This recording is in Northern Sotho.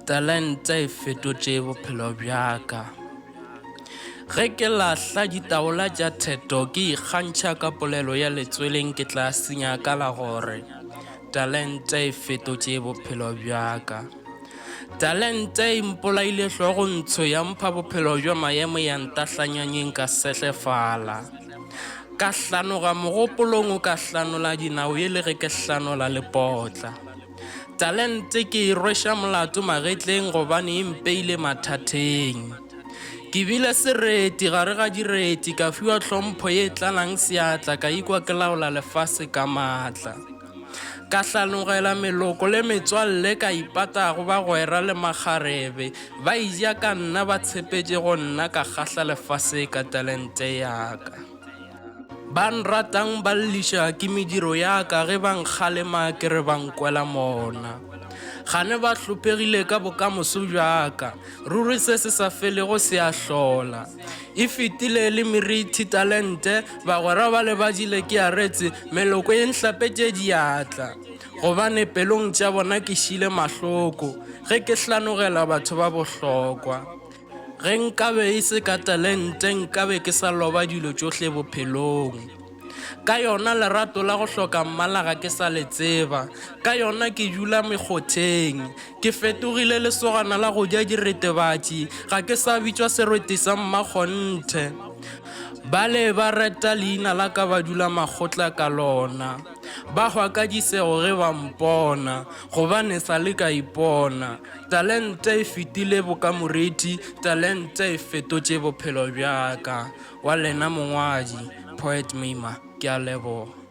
Talente e fetotše bophelo bja ka. Ge ke lahla ditaola tša theto ke ikgantšha ka polelo ya letsweleng ke tla senya ka la gore talente e fetotše bophelo bja ka. Talente e mpolaile hlogo ntsho ya mpha bophelo bja maemo ya ntahlanyanyeng ka sehlefala. Ka hlanoga mogopolong o ka hlanola dinao e le ge ke hlanola lepotla. Talente ke e rweša molato magetleng gobane e mpeile mathateng. Ke bile sereti gare ga direti, ka fiwa tlhompho ye e tlalang seatla, ka ikwa ke laola lefase ka maatla. Ka hlanogela meloko le metswalle, ka ipata go bagwera le makgarebe. Ba eja ka nna, ba tshepetše go nna, ka kgahla lefase ka talente ya ka. Ba nratang ba lliša ke mediro ya ka, ge ba nkgalema ke re ba nkwela mona. Gane ba hlophegile ka bokamoso bja ka, ruri se se sa felego se a hlola. E fetile le merithi talente, bagwera ba le ba jile ke aretse, meloko e nhlapetše diatla. Gobane pelong tša bona ke šile mahloko, ge ke hlanogela batho ba bohlokwa. Ge nkabe e se ka talente nkabe ke sa loba dilo tšohle bophelong. Ka yona lerato la go hloka mmala ga ke sa le tseba, ka yona ke dula mekgotheng. Ke fetogile lesogana la go ja diretebatši, ga ke sa bitšwa serwete sa mmakgonthe. Bale ba reta leina la ka ba dula makgotla ka lona. Ba hwa ka disego ge ba mpona, gobane sa le ka ipona. Talente e fetile boka moriti, talente e fetotše bophelo bja ka. Wa lena mongwadi, Poet Mima, ke a leboga.